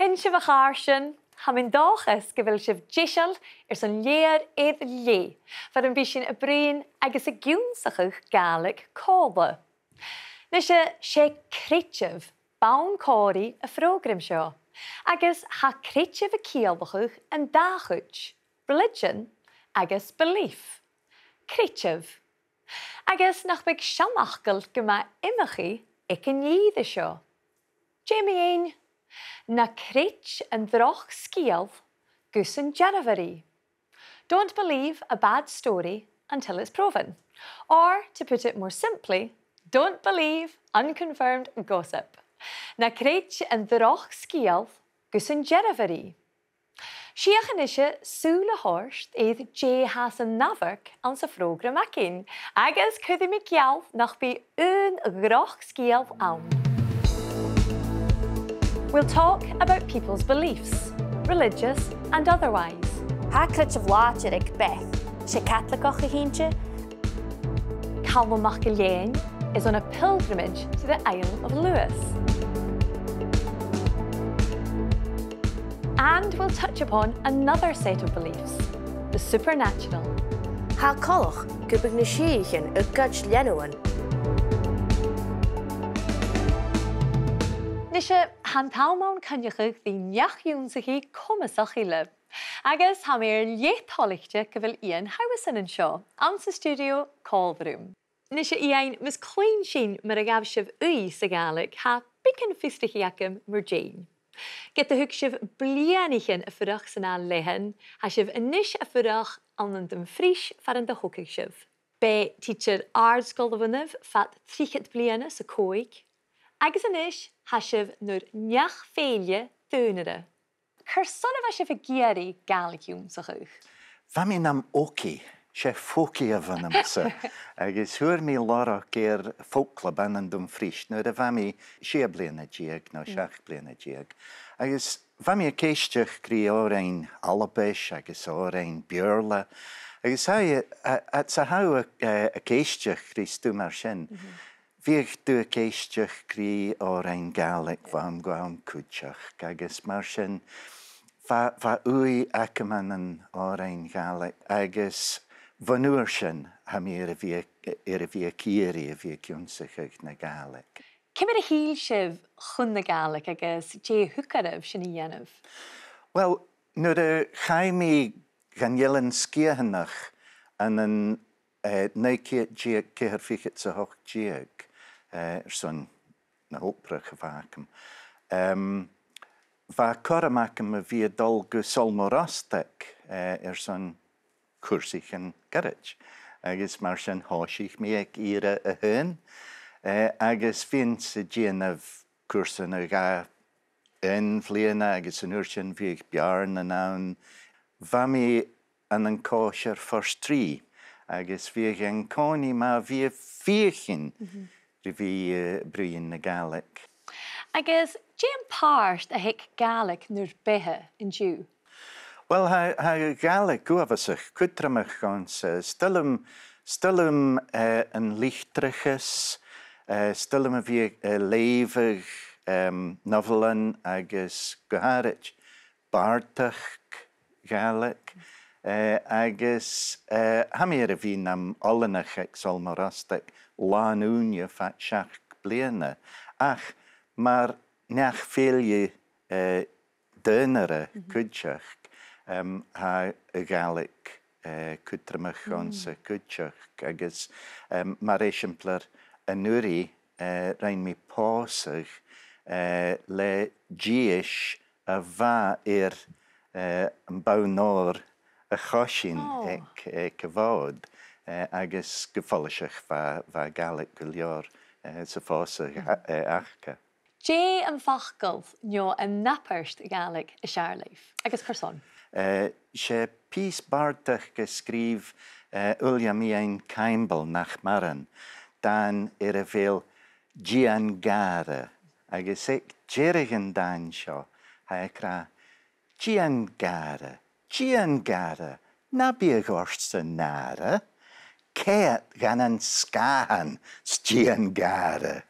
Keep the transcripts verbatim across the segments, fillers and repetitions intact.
Sin sibh, a chàirdean, tha mi an dòchas gu bheil sibh deiseil airson leth-uair air leth, far am bi sinn a' bruidhinn agus ag ionnsachadh Gàidhlig còmhla. Nise, 's e creideamh bonn còmhraidh a' phrògraim seo, agus tha creideamh a' ciallachadh an dà chuid, religion agus belief. Creideamh. Agus nach biodh seanfhacal gu math iomchaidh aig an ìre seo. Dè mu dheidhinn? Na creid an droch sgeul gus an dearbhar i. Don't believe a bad story until it's proven. Or, to put it more simply, don't believe unconfirmed gossip. Na creid an droch sgeul gus an dearbhar i. 'S fhiach a-nise sùil a thoirt air dè tha san amharc anns a' phrògram againn, agus cuiridh mi geall nach bi aon dhroch sgeul ann. We'll talk about people's beliefs, religious and otherwise. Tha creideamh làidir aig Beth. 'S e Caitligeach a th' innte. Calum MacIlleathain is on a pilgrimage to the Isle of Lewis. And we'll touch upon another set of beliefs, the supernatural. Tha coltach gum bi na sìthichean a' goid leanabhan. Nise, tha an t-àm ann coinneachadh ri neach-ionnsachaidh comasach eile. Agus tha mi air leth toilichte gu bheil Iain Howson an seo, anns an stiùidio còmhla rium. Nise, Iain, mus cluinn sinn mar a ghabh sibh ùidh sa Ghàidhlig, tha beagan fiosrachaidh agam mur deidhinn. Ged a thug sibh bliadhnaichean a' fuireach san Àth Leathann, tha sibh a-nis a' fuireach ann an Dumfries far an do thogadh sibh. B' e tidsear àrd-sgoile a bh' annaibh fad trithead bliadhna 's a còig, agus a-nis tha sibh nur neach-fèille daonara. Carson a bha sibh ag iarraidh Gàidhlig ionnsachadh? Bha mi nam fhocaidh, 's e focaidh a bh' annamsa, agus fhuair mi lorg air Folclub ann an Dumfries nuair a bha mi sia bliadhna deug no seachd bliadhna deug. Agus bha mi ag èisteachd ri òrain Albais agus òrain Beurla, agus tha, a, a, 's a tha thu, eh, ag èisteachd ri stuth mar sin, bhiodh tu ag èisteachd ri òrain Ghàidhlig bho àm gu àm cuideachd, agus mar sin, bha, bha ùidh agam ann an òrain Ghàidhlig, agus bhon uair sin, tha mi air a bhith, air a bhith ag iarraidh a bhith ag ionnsachadh na Gàidhlig. Ciamar a thill sibh chun na Gàidhlig agus dè thug oirbh sin a dhèanamh? Uill, nuair a chaidh mi dhan Eilean Sgitheanach ann an, eh, naoi ceud deug ceithir fichead 's a h-ochd deug, eh, airson na h-obrach a bh' agam, em, bha cothrom agam a bhith a' dol gu Sabhal Mòr Ostaig, eh, airson cùrsaichean goirid. Agus mar sin thòisich mi aig ìre a h-aon, eh, agus bhithinn-sa a' dèanamh cùrsa no dhà aon bhliadhna agus an uair sin bhiodh beàrnan ann. Bha mi ann an còisir Phort Rìgh agus bhiodh e an-còmhnaidh math a bhith a' feuchainn ri bhith, eh, a' bruidhinn na Gàidhlig. Agus dè am pàirt a th' aig Gàidhlig nur beatha an-diugh? Uill, tha, tha Gàidhlig uabhasach cudromach dhòmhsa. 'S toil leam, 's toil leam, eh, an litreachas, eh, 's toil leam a bhith a' leughadh, em, novelan agus gu h-àraid bàrdachd Ghàidhlig, eh, agus, eh, tha mi air a bhith nam oileanach aig Sabhal Mòr Ostaig làn-ùine fad seachd bliadhna, ach mar neach-fèille, eh, daonara cuideachd, em, tha a' Ghàidhlig, eh, cudromach dhòmhsa cuideachd, agus, em, mar eisimpleir an-uiridh, eh, rinn mi pòsadh, eh, le dithis a bha air, eh, am bonn òir a choisinn aig, aig a' Mhòd, eh, agus gu follaiseach bha, bha Gàidhlig gu leòr, eh, sa phòsadh a, eh, aca. Dè am facal no an abairt Ghàidhlig as fheàrr leibh, agus carson? Eh, 's e pìos bàrdachd a sgrìobh, eh, Uilleam Iain Caimbeul nach maireann, dàn air a bheil Dìon Gàire, agus aig deireadh an dàin seo, tha e ag ràdh, Dìon Gàire, Dìon Gàire, na biodh ortsa nàire, ceud dhan an sgàthan 's Dìon Gàire.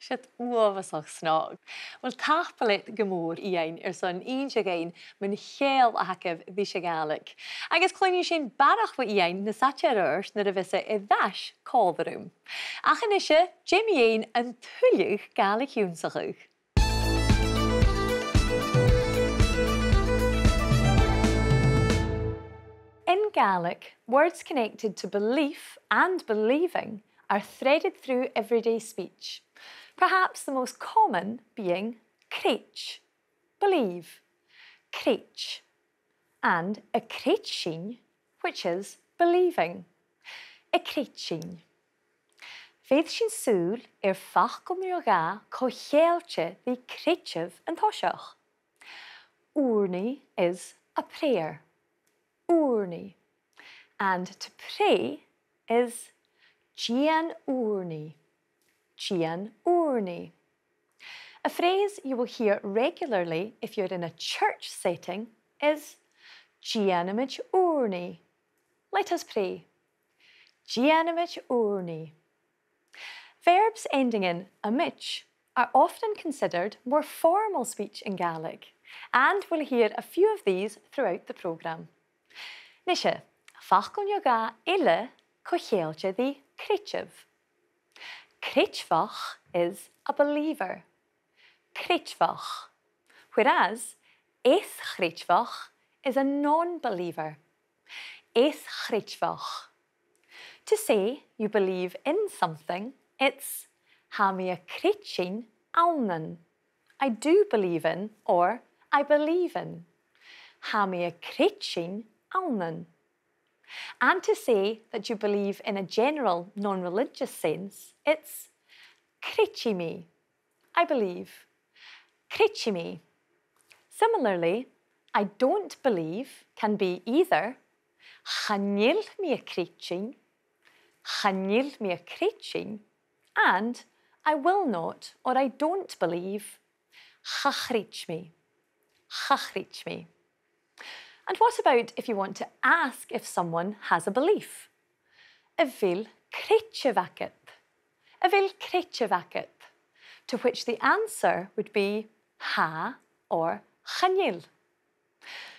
Siud uabhasach snog. Uill, tapadh leat gu mòr, Iain, airson innse dhuinn mun cheangal a th' agaibh ris a' Ghàidhlig. Agus cluinnidh sinn barrachd bho Iain nas fhaide air adhart nuair a bhios e air ais còmhla rium. Ach a-nise, dè mu dheidhinn an tuilleadh Gàidhlig ionnsachadh? In Gaelic, words connected to belief and believing are threaded through everyday speech, perhaps the most common being creids, believe, creids, and a' creidsinn, which is believing. A' creidsinn. Bheir sinn sùil air facal no dhà co-cheangailte ri creideamh an toiseach. Ùrnaigh is a prayer. Ùrnaigh. And to pray is dèan ùrnaigh. Dèan ùrnaigh. A phrase you will hear regularly if you're in a church setting is dèanamaid ùrnaigh. Let us pray. Dèanamaid ùrnaigh. Verbs ending in -amaid are often considered more formal speech in Gaelic, and we'll hear a few of these throughout the programme. Nise, facal no dhà eile co-cheangailte ri creideamh. Creidmheach is a believer. Creidmheach. Whereas, air-chreideamh is a non-believer. Air-chreideamh. To say you believe in something, it's tha mi a' creidsinn ann an. I do believe in, or I believe in. Tha mi a' creidsinn ann an. And to say that you believe in a general, non-religious sense, it's creididh mi. I believe. Creididh mi. Similarly, I don't believe can be either chan eil mi a' creidsinn, chan eil mi a' creidsinn, and I will not, or I don't believe, cha chreid mi. Cha chreid mi. And what about if you want to ask if someone has a belief? A bheil creideamh agad? A bheil creideamh agad? To which the answer would be tha or chan eil.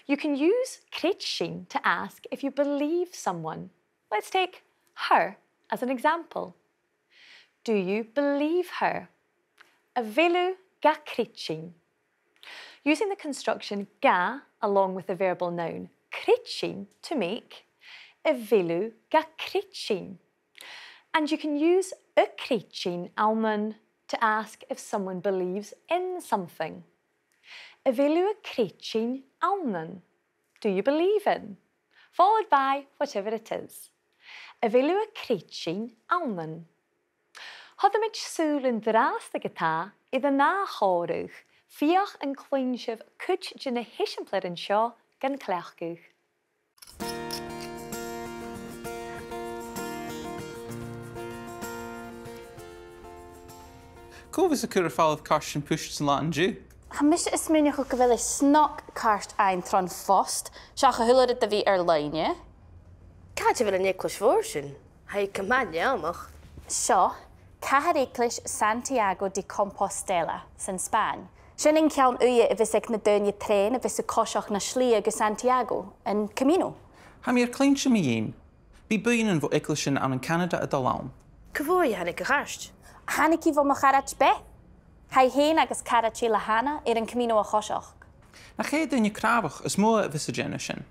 You can use creidsinn to ask if you believe someone. Let's take her as an example. Do you believe her? A bheil thu ga chreidsinn? Using the construction ga along with the verbal noun creidsinn to make a bheil thu ga chreidsinn. And you can use a' creidsinn ann an to ask if someone believes in something. A bheil thu a' creidsinn ann an? Do you believe in? Followed by whatever it is. A bheil thu a' creidsinn ann an? Thoiribh sùil an-dràsta ge-tà air an ath chòmhradh, feuch an cluinn sibh cuid de na h-eisimpleirean seo gan cleachdadh. Cò bhios a' cur air falbh cairtean puist san là an-diugh? Tha mise a' smaoineachadh gu bheil e snog cairt fhaighinn tron phost, seach a h-uile rud a bhith air-loidhne. Càit a bheil an eaglais mhòr sin? Tha i gu math neònach. Seo, Cathair-eaglais Santiago de Compostela, san Spàinn. Sin an ceann-uidhe a bhios aig na daoine trèana a bhios a' coiseachd na slighe gu Santiago, an Camino. Tha mi air cluinntinn mu dheidhinn. Bidh buidhnean bho eaglaisean ann an Canada a' dol ann. Cò bhuaithe a thàinig a' chairt? Thàinig i bho mo charaid Beth. Tha i fhèin agus caraid eile Hannah air an Camino a choiseachd. Nach e duine cràbhach as motha a bhios a' dèanamh sin?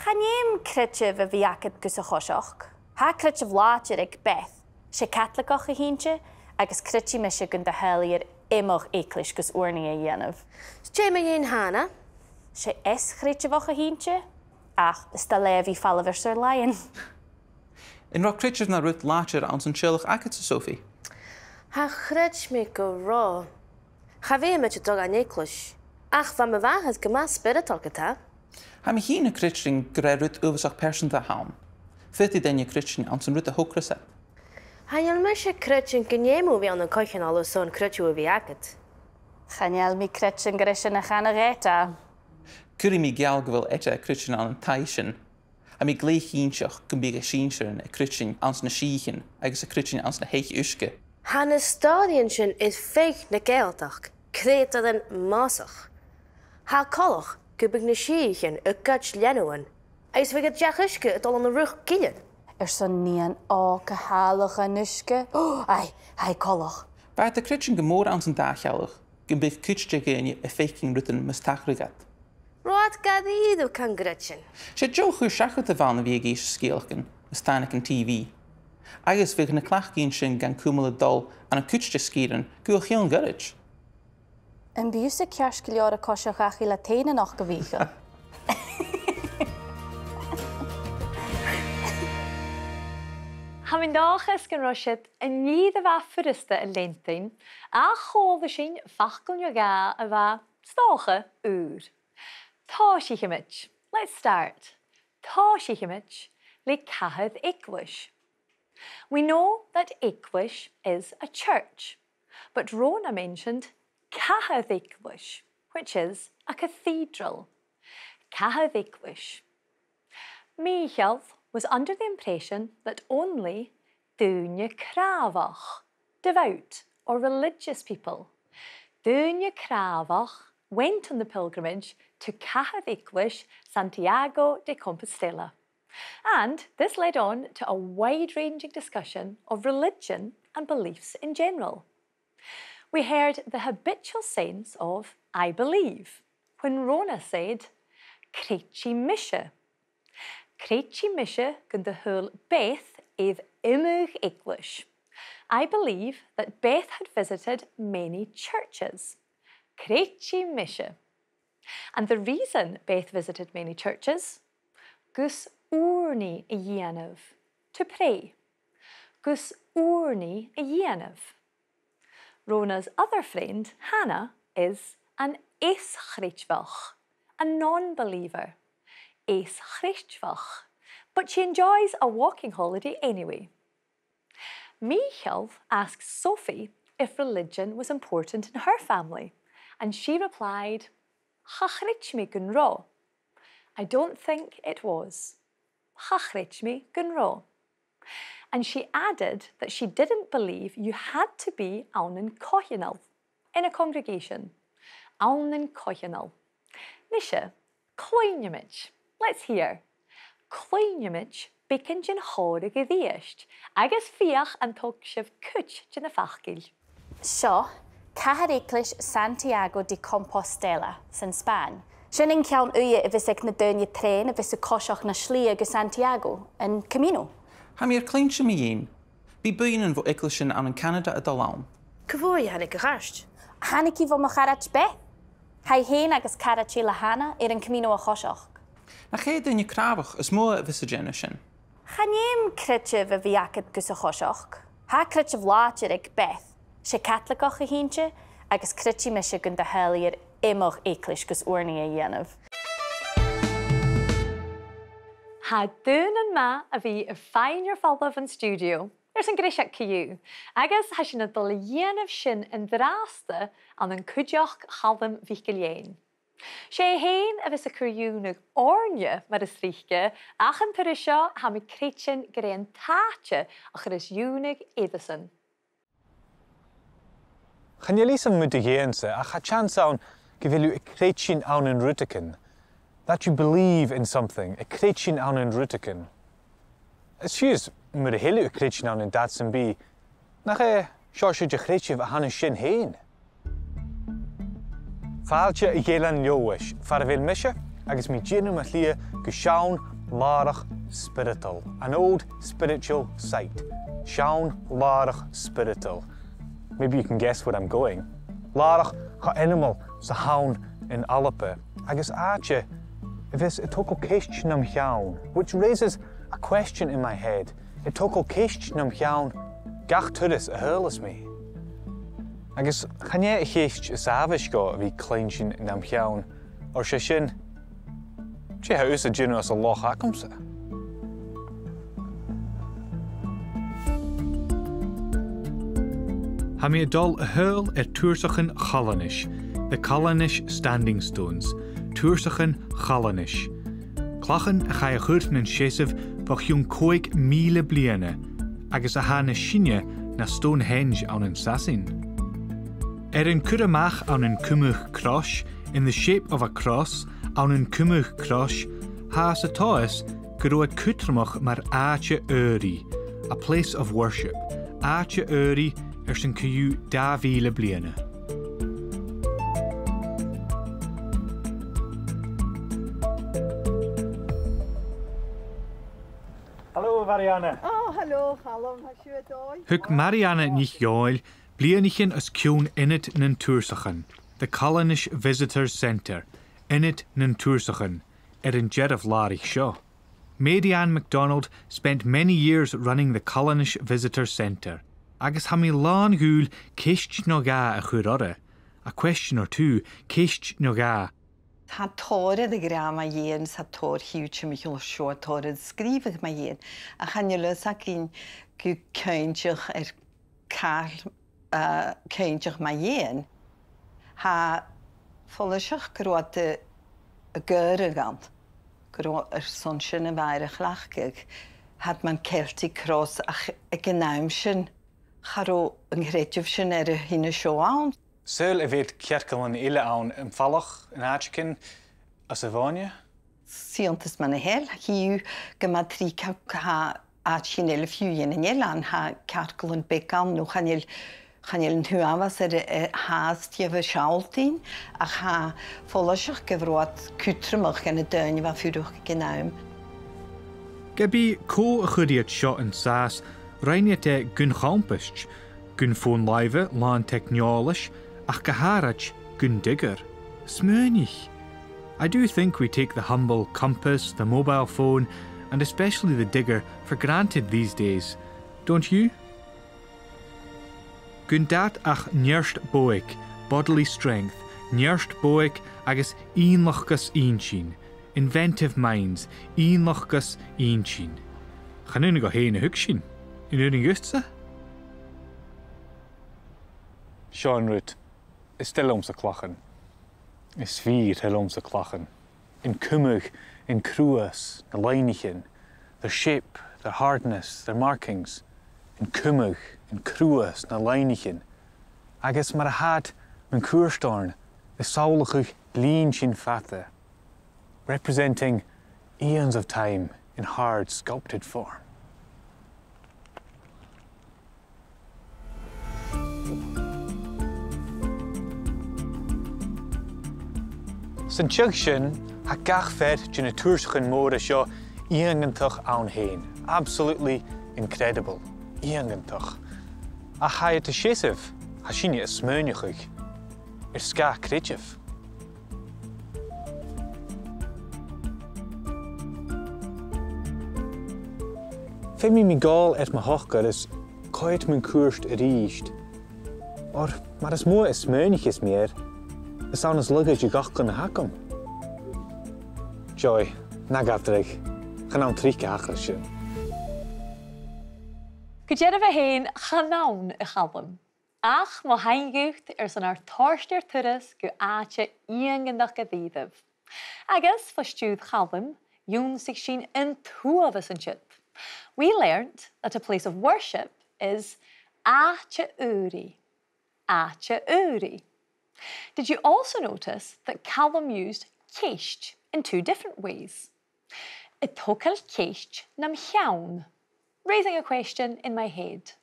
Chan fheum creideamh a bhith agad gus a choiseachd. Tha creideamh làidir aig Beth. 'S e Caitligeach a th' innte, agus creididh mise gun do thoil i air iomadh eaglais gus ùrnaigh a dhèanamh. 'S dè mu dheidhinn Hannah? 'S e eas-chreideamhach a th' innte, ach 's toil leatha a bhith a' falbh airson làithean. An robh creideamh na rud làidir anns an teaghlach agadsa, Sophie? Cha chreid mi gun robh. Cha bhithinn a' dol dhan eaglais. Ach bha mo mhàthair gu math spioradail ge-tà. Tha mi fhìn a' creidsinn gur e rud uabhasach pearsanta a th' ann. Faodaidh duine creidsinn anns an rud a thogras iad. Chan eil mise a' creidsinn gun dèan thu a bhith ann an coitheanal airson creideamh a bhith agad. Chan eil mi a' creidsinn gur e sin a chanadh Greta. Cuiridh mi geall gu bheil Greta a' creidsinn ann an taigh sin. Tha mi glè chinnteach gum bi a sinnsirean a' creidsinn anns na sìthichean agus a' creidsinn anns na h-eich-uisge. Tha na stòiridhean sin air feadh na Gàidhealtachd, creutairean mosach. Tha e coltach gum biodh na sìthichean a' goid leanabhan, agus bhiodh an deagh uisge a' dol ann an riochd gillean. Airson nighean òg a shealachadh an uisge. Ò, aidh, tha e coltach. Bha iad a' creidsinn gu mòr anns an dà shealladh gum biodh cuid de dhaoine a' faicinn rudan mus tachradh iad. Robh iad gu dearbh cho creidsinn? 'S e deagh chur-seachad a bh' ann a bhith ag innse sgeulachdan mus tàinig an T V. Agus bhiodh na cleachdaidhean sin gan cumail a' dol ann an cuid de sgìrean gu a chionn ghoirid. Am bi thusa ceart gu leòr a' coiseachd dhachaigh le teine a-nochd, a Mhìcheil? Tha mi an dòchas gun robh siud an ìre mhath furasta a leantainn, ach chuala sinn facal no dhà a bha, 's dòcha, ùr. Tòisichidh sinn. Let's start. Tòisichidh sinn le cathair-eaglais. We know that eaglais is a church, but Rona mentioned cathair-eaglais, which is a cathedral. Cathair-eaglais. Mìcheal was under the impression that only daoine cràbhach, devout or religious people, daoine cràbhach, went on the pilgrimage to cathair-eaglais Santiago de Compostela. And this led on to a wide-ranging discussion of religion and beliefs in general. We heard the habitual sense of "I believe" when Rona said, "Creididh mise." Creididh mise gun do shaoil Beth air iomadh eaglais. I believe that Beth had visited many churches. Creididh mise. And the reason Beth visited many churches? Gus ùrnaigh a dhèanamh. To pray. Gus ùrnaigh a dhèanamh. Rona's other friend, Hannah, is an eas-chreidmheach, a non-believer. Eas-chreidmheach. But she enjoys a walking holiday anyway. Mìcheal asked Sophie if religion was important in her family, and she replied, "Cha chreid mi gun robh." "I don't think it was." Cha chreid mi gun robh. And she added that she didn't believe you had to be ann an coitheanal, in a congregation. Ann an coitheanal. Nise, cluinnidh sinn. Let's hear. Cluinnidh sinn beagan den chòmhradh a-rithist, agus feuch an tog sibh cuid de na faclan. Seo, Cathair-eaglais Santiago de Compostela, san Spàinn. Sin an ceann-uidhe a bhios aig na daoine trèana a bhios a' coiseachd na slighe gu Santiago, an Camino. Tha mi air cluinntinn mu dheidhinn. Bidh buidhnean bho eaglaisean ann an Canada a' dol ann. Cò bhuaithe a thàinig a cheart? Thàinig i bho mo charaid Beth. Tha i fhèin agus caraid eile, Hannah, air an Camino a choiseachd. Nach e daoine cràbhach as motha a bhios a' dèanamh sin? Chan fheum creideamh a bhith agad gus a choiseachd. Tha creideamh làidir aig Beth. 'S e Caitligeach a th' innte, agus creididh mise gun do shaoil i air iomadh eaglais gus ùrnaigh a dhèanamh. Tha daonnan math a bhith a' faighinn air falbh bhon stiùidio airson greiseag co-dhiù, agus tha sinn a' dol a dhèanamh sin an-dràsta ann an cuideachd Chaluim MhicIllEathain. 'S e e fhèin a bhios a' cur iongnadh oirnne mar as trice, ach an turas seo tha mi a' creidsinn gur e an t-àite a chuireas iongnadh air-san. Chan eil fhios agam mu do dheidhinn-sa, ach tha teans ann gu bheil thu a' creidsinn ann an rudeigin. That you believe in something, a' creidsinn ann an rudeigin. Is fiù 's mura h-eil thu a' creidsinn ann an dad sam bith, nach e seòrsa de chreideamh a th' ann an sin fhèin? Fàilte a dh'Eilean Leòdhais, far a bheil mise, agus mi a' dèanamh mo shlighe gu seann làrach spioradail, an old spiritual site. Seann làrach spioradail. Maybe you can guess where I'm going. Làrach cho ainmeil 's a th' ann an Alba, agus àite a bhios a' togail ceist nam cheann, which raises a question in my head. A' togail ceist nam cheann gach turas a thadhlas mi. Agus chan e a' cheist as àbhaist dhomh a bhith a' cluinntinn nam cheann, oir 's e sin, dè tha thusa a' dèanamh anns an loch agamsa? Tha mi a' dol a thadhal air Tursachan Chalanais, the Callanish Standing Stones, Tursachan Chalanais. Clachan a chaidh a chur nan seasamh bho chionn còig mìle bliadhna, agus a tha nas sine na Stonehenge ann an Sasainn. Air an cur a-mach ann an Cumadh Crois, in the shape of a cross, ann an Cumadh Crois, thathas a' tomhas gun robh e cudromach mar àite adhraidh, a place of worship, àite adhraidh airson co-dhiù dà mhìle bliadhna. Hello, Marianne. Oh, hello, Calum. Tha sibh dòigheil? Thug Marianne NicDhòmhnaill bliadhnaichean os cionn Ionad nan Tùrsachan, the Callanish Visitors Centre, Ionad nan Tùrsachan, air an dearbh làraich seo. Mary Ann MacDonald spent many years running the Callanish Visitors Centre, agus tha mi làn dhùil ceist no dhà a chur oirre, a question or two, ceist no dhà. Tha tòrr air a ghràdh mu dheidhinn, 's tha tòrr a' tighinn timcheall air seo, tòrr air a sgrìobhadh mu dheidhinn, ach chan eil fhios againn gu cinnteach air càil, eh, cinnteach mu dheidhinn. Tha e follaiseach gun robh iad a' gàireachdainn, gun robh airson sin a bha iad a' cleachdadh, tha iad mun Celtic Cross, ach aig an àm sin cha robh an creideamh sin air a thighinn an seo ann. Saoil a bheil cearcallan eile ann am falach an àiteigin anns a' Mhòine? 'S iongantach mar a tha e, chì thu gu math tric, tha àiteigin eile fiù 's ann an eilean, tha cearcallan beaga ann, no chan eil, chan eil an t-uabhas air, eh, fhathast dhiubh a' sealltainn, ach tha e follaiseach gu bheil iad cudromach dha na daoine a bha a' fuireach aig an àm. Ge bith cò a chuir iad seo an sàs, rinn iad e gun chompast, gun fòn-làimhe làn teicneòlais, ach gu h-àraid gun digger. Smaoinich! I do think we take the humble compass, the mobile phone, and especially the digger for granted these days, don't you? Gun dad ach neart bodhaig, bodily strength, neart bodhaig agus innleachdas inntinn, inventive minds, innleachdas inntinn. Chan iongnadh dhomh fhèin a thuigsinn. An iongnadh dhutsa? Seo an rud. Is toil leamsa clachan. Is fìor thoil leamsa clachan. An cumadh, an cruas, na loidhnichean, their shape, their hardness, their markings. An cumadh, an cruas, na loidhnichean. Agus mar a tha iad mun cuairt oirnn, a' samhlachadh linn sin fada, representing eons of time in hard sculpted form. San t-seagh sin, tha gach fear de na tùrsachan mòra seo iongantach ann fhèin. Absolutely incredible. Iongantach. Ach tha iad a' seasamh, tha sinne a' smaoineachadh, air sgàth creideimh. Feumaidh mi gabhail air mo shocair is coimhead mun cuairt a-rithist. Oir mar as motha a smaoinicheas mi air, is ann as lugha de dh'fhacail a th' agam. Joy, na gabh dragh, chan ann tric a thachras sin. Gu dearbh fhèin, chan ann, a Chaluim. Ach mo thaing dhut airson ar toirt air turas gu àite iongantach gu dearbh. Agus, fo stiùir Chaluim, dh'ionnsaich sinn an t-uabhas an siud. We learnt that a place of worship is àite adhraidh. Àite adhraidh. Did you also notice that Calum used ceist in two different ways? A' togail ceist nam cheann. Raising a question in my head.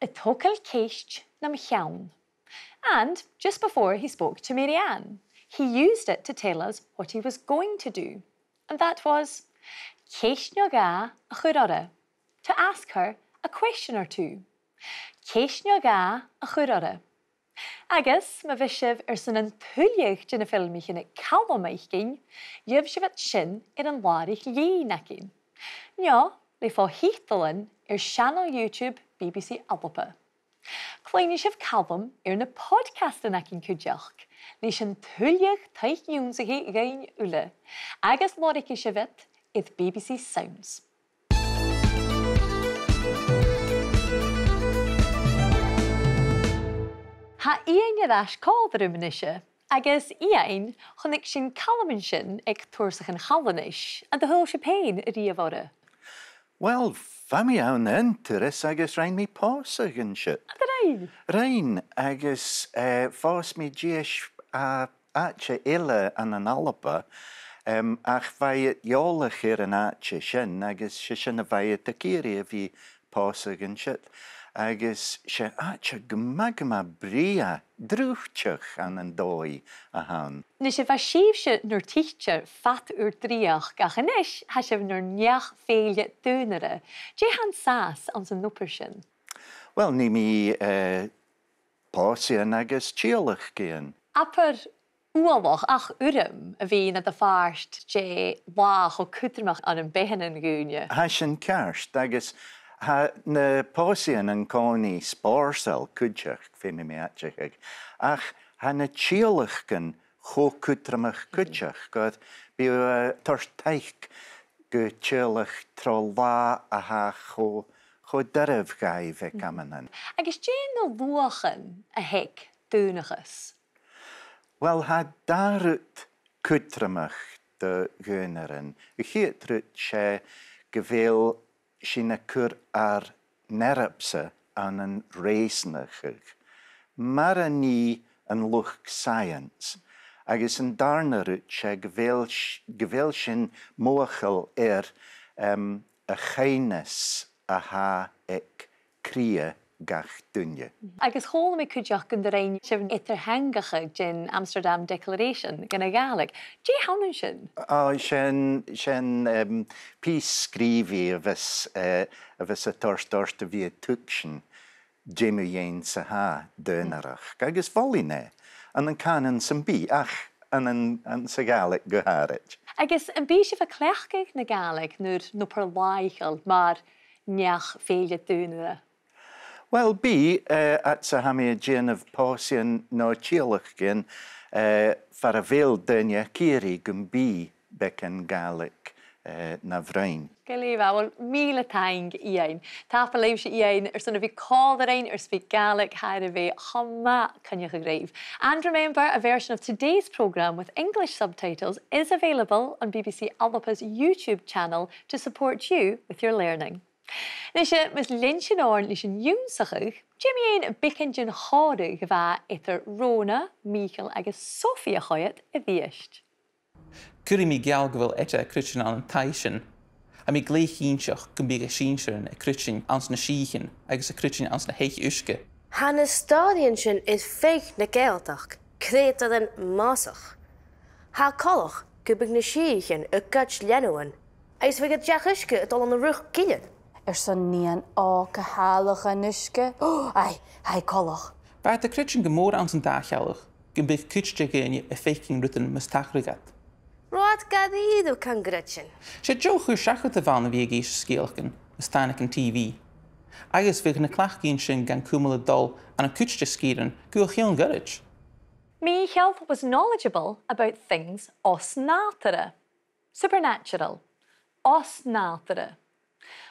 A' togail ceist nam cheann. And just before he spoke to Mary Ann, he used it to tell us what he was going to do. And that was ceist no dhà a chur oirre. To ask her a question or two. Ceist no dhà a chur oirre. Agus, ma bhios sibh airson an tuilleadh de na filmichean aig Calum fhaicinn, gheibh sibh iad sin air an làraich-lìn againn. No, le fo-thiotalan air seanail YouTube B B C Alba. Cluinnidh sibh Calum air na podcastan againn cuideachd, leis an tuilleadh taic-ionnsachaidh dhuinn uile, agus lorgaidh sibh iad air B B C Sounds. Tha Iain air ais còmhla rium a-nise, agus Iain, chunnaic sinn Calum an sin aig Tùrsachan Chalanais, an do chuala sibh fhèin a-riamh orra? Well, bha mi ann an turas agus rinn mi pòsadh an siud. An do rinn? Rinn, agus, eh, phòs mi dithis à àite eile ann an Alba, em, ach bha iad eòlach air an àite sin, agus 's e sin a bha iad ag iarraidh, a bhith pòsadh an siud. Agus 's e àite gu math, gu math brèagha, drùidhteach ann an dòigh a th' ann. Nise, bha sibhse nur tidsear fad ur dreuchd, ach a-nis, tha sibh nur neach-fèille daonara. Dè tha an sàs anns an obair sin? Well, nì mi, eh, pòsaidhean agus tiodhlacadh. Abair uallach ach urram a bhith nad phàirt de latha cho cudromach ann am beatha nan daoine. Tha sin ceart, agus tha na pòsaidhean an-còmhnaidh spòrsail cuideachd, feumaidh mi aideachadh, ach tha na tiodhlacadh cho cudromach cuideachd, gur bidh, eh, toirt taic gu tiodhlacadh tro latha a tha cho, cho doirbh dhaibh aig amannan. Agus dè na luachan a th' aig daonnachas? Well, tha dà rud cudromach do dhaonairean. A' chiad rud, 's e gu bheil sinn a' cur ar n-earbsa ann an reusnachadh, mar a nì an luchd-saidheans. Agus an dàrna rud, 's e gu bheil s-, gu bheil sinn mothachail air, em, a' chaoimhneas a tha aig cridhe gach duine. Agus chuala mi cuideachd gun do rinn sibh eadar-theangachadh den Amsterdam Declaration dhan a' Ghàidhlig. Dè th' ann an sin? Ò, sin, sin, em, pìos sgrìobhaidh a bhios, eh, a bhios a' toirt ort a bhith a' tuigsinn dè mu dheidhinn 's a tha daonarachd, agus mholainn e, ann an cànan sam bith, ach ann an, anns a' Ghàidhlig gu h-àraid. Agus am bi sibh a' cleachdadh na Gàidhlig nur n-obair làitheil mar neach-fèille daonara? Well, bidh, eh, fhad 's a tha mi a' dèanamh pòsaidhean no tiodhlacadh, eh, far a bheil daoine ag iarraidh gum bi beagan Gàidhlig, eh, na bhroinn. Glè mhath, well, mìle taing, Iain. Tapadh leibhse, Iain, airson a bhith còmhla rinn air Speak Gaelic, tha e air a bhith cho math coinneachadh ribh. And remember, a version of today's programme with English subtitles is available on B B C Alba's YouTube channel to support you with your learning. Nise, mus lean sinn oirnn leis an ionnsachadh, dè mu dheidhinn beagan den chòmhradh a bha eadar Rona, Mìcheal agus Sophie a' coimhead a-rithist? Cuiridh mi geall gu bheil eite a' creidsinn ann an taibhsean. Tha mi glè chinnteach gum bi a' sinnsearan a' creidsinn anns na sìthichean agus a' creidsinn anns na h-eich-uisge. Tha na stòiridhean sin air feadh na Gàidhealtachd, creutairean mosach. Tha e coltach gum biodh na sìthichean a' goid leanabhan, agus bhiodh an deach-uisge a' dol ann an riochd gille. Airson nighean òg a thàladh dhan uisge. Ò, aidh, tha e coltach. Bha iad a' creidsinn gu mòr anns an dà shealladh gum biodh cuid de dhaoine a' faicinn rudan mus tachradh iad. Robh iad gu dearbh can creidsinn? 'S e deagh chur-seachad a bh' ann a bhith ag innse sgeulachdan mus tàinig an T V. Agus bhiodh na cleachdaidhean sin gan cumail a' dol ann an cuid de sgìrean gu a chionn ghoirid. Mìcheal was knowledgeable about things os-nàdarra. Supernatural. Os-nàdarra.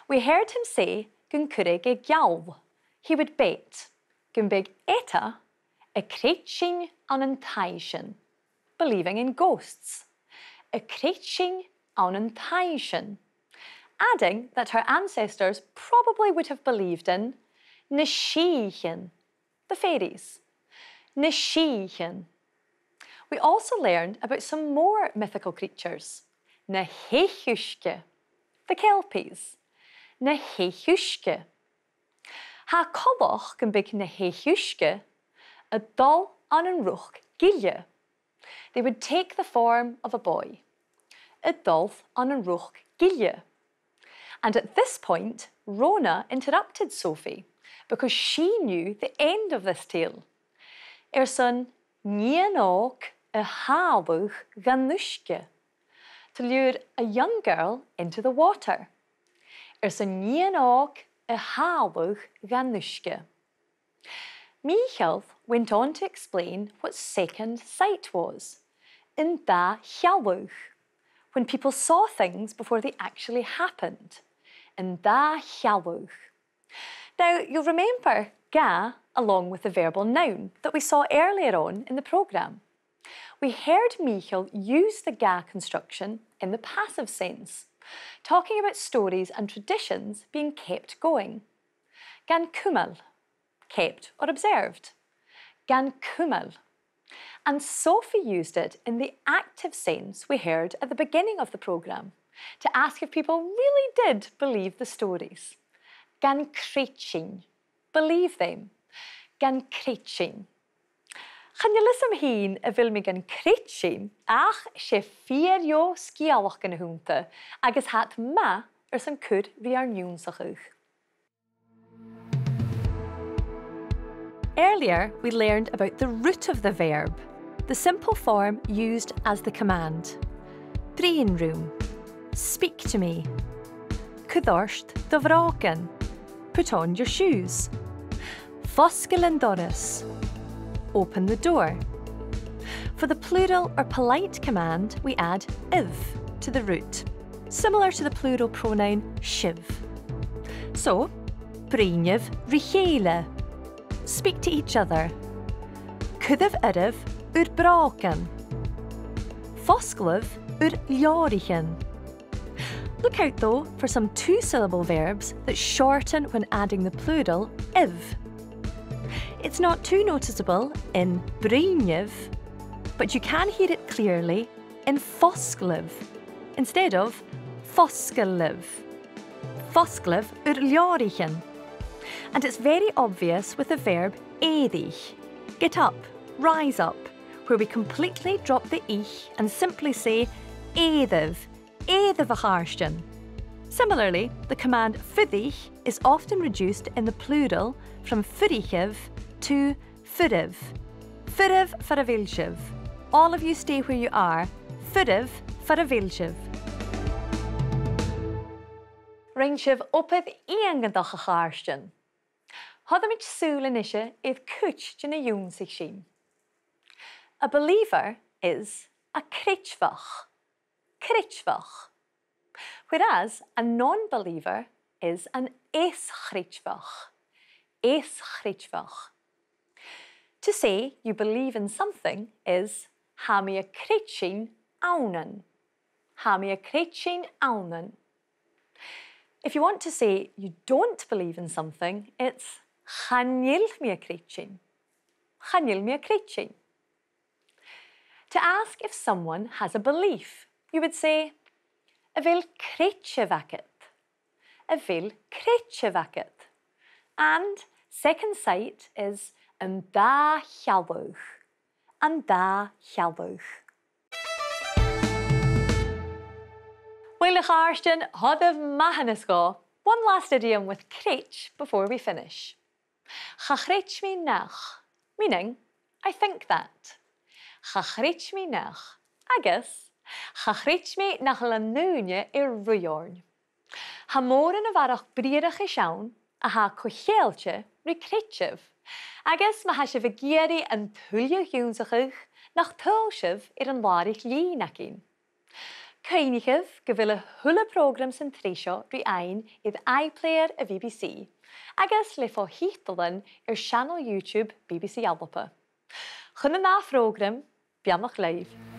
We heard him say gun cuireadh e geall. He would bet. Gum biodh eite a' creidsinn ann an taibhsean. Believing in ghosts. A' creidsinn ann an taibhsean. Adding that her ancestors probably would have believed in na sìthichean. The fairies. Na sìthichean. We also learned about some more mythical creatures. Na h-eich-uisge. The kelpies. Na h-eich-uisge. Tha e coltach gum biodh na h-eich-uisge a' dol ann an riochd gille. They would take the form of a boy. A' dol ann an riochd gille. And at this point, Rona interrupted Sophie, because she knew the end of this tale. Airson nighean òg a thàladh dhan uisge. To lure a young girl into the water. Airson nighean òg a thàladh dhan uisge. Mìcheal went on to explain what second sight was, an dà-shealladh, when people saw things before they actually happened, an dà-shealladh. Now, you'll remember ga along with the verbal noun that we saw earlier on in the programme. We heard Mìcheal use the ga construction in the passive sense, Talking about stories and traditions being kept going. Gan cumail, kept or observed. Gan cumail. And Sophie used it in the active sense we heard at the beginning of the programme to ask if people really did believe the stories. Gan creidsinn. Believe them. Gan creidsinn. Chan eil fhios agam fhìn a bheil mi gan creidsinn, ach 's e fìor dheagh sgeulachd a th' annta agus tha iad math airson cur ri ar n-ionnsachadh. Earlier, we learned about the root of the verb, the simple form used as the command. Bruidhinn rium. Speak to me. Cuir ort do bhrògan. Put on your shoes. Fosgail an doras. Open the door. For the plural or polite command, we add iv to the root, similar to the plural pronoun sibh. So, bruidhnibh ri chèile. Speak to each other. Cuiribh oirbh ur brògan. Fosglaibh ur leabhraichean. Look out, though, for some two-syllable verbs that shorten when adding the plural iv. It's not too noticeable in bruidhnibh, but you can hear it clearly in fosglaibh instead of fosglaibh. Fosglaibh ur leabhraichean. And it's very obvious with the verb èirigh. Get up, rise up, where we completely drop the ich and simply say èiribh, èiribh, a chàirdean. Similarly, the command fuirich is often reduced in the plural from fuirichibh to fuiribh. Fuiribh far a bheil sibh. All of you stay where you are. Fuiribh far a bheil sibh. Rinn sibh obair iongantach, a chàirdean. Thoiribh sùil a-nis air cuid de na dh'ionnsaich sinn. A believer is a chreidmheach. Creidmheach. Whereas a non-believer is an eas-chreidmheach. Eas-chreidmheach. To say you believe in something is tha mi a' creidsinn ann an. Tha mi a' creidsinn ann an. If you want to say you don't believe in something, it's chan eil mi a' creidsinn. Chan eil mi a' creidsinn. To ask if someone has a belief, you would say, a bheil creideamh agad? A bheil creideamh agad? And second sight is an dà shealladh. An dà shealladh. Uill, a chàirdean, thoiribh mathanas dhomh. One last idiom with creid before we finish. Cha chreid mi nach, meaning, I think that. Cha chreid mi nach, agus cha chreid mi nach eil an ùine air ruith oirnn. Tha mòran a bharrachd briathrachais ann a tha co-cheangailte ri creideamh, agus ma tha sibh ag iarraidh an tuilleadh ionnsachadh, nach tadhail sibh air an làraich-lìn againn. Cuimhnichibh gu bheil a h-uile prògram san t-sreath seo ri fhaighinn air iPlayer a' B B C, agus le fo-thiotalan air seanail YouTube B B C Alba. Chun an ath phrògram, beannachd leibh.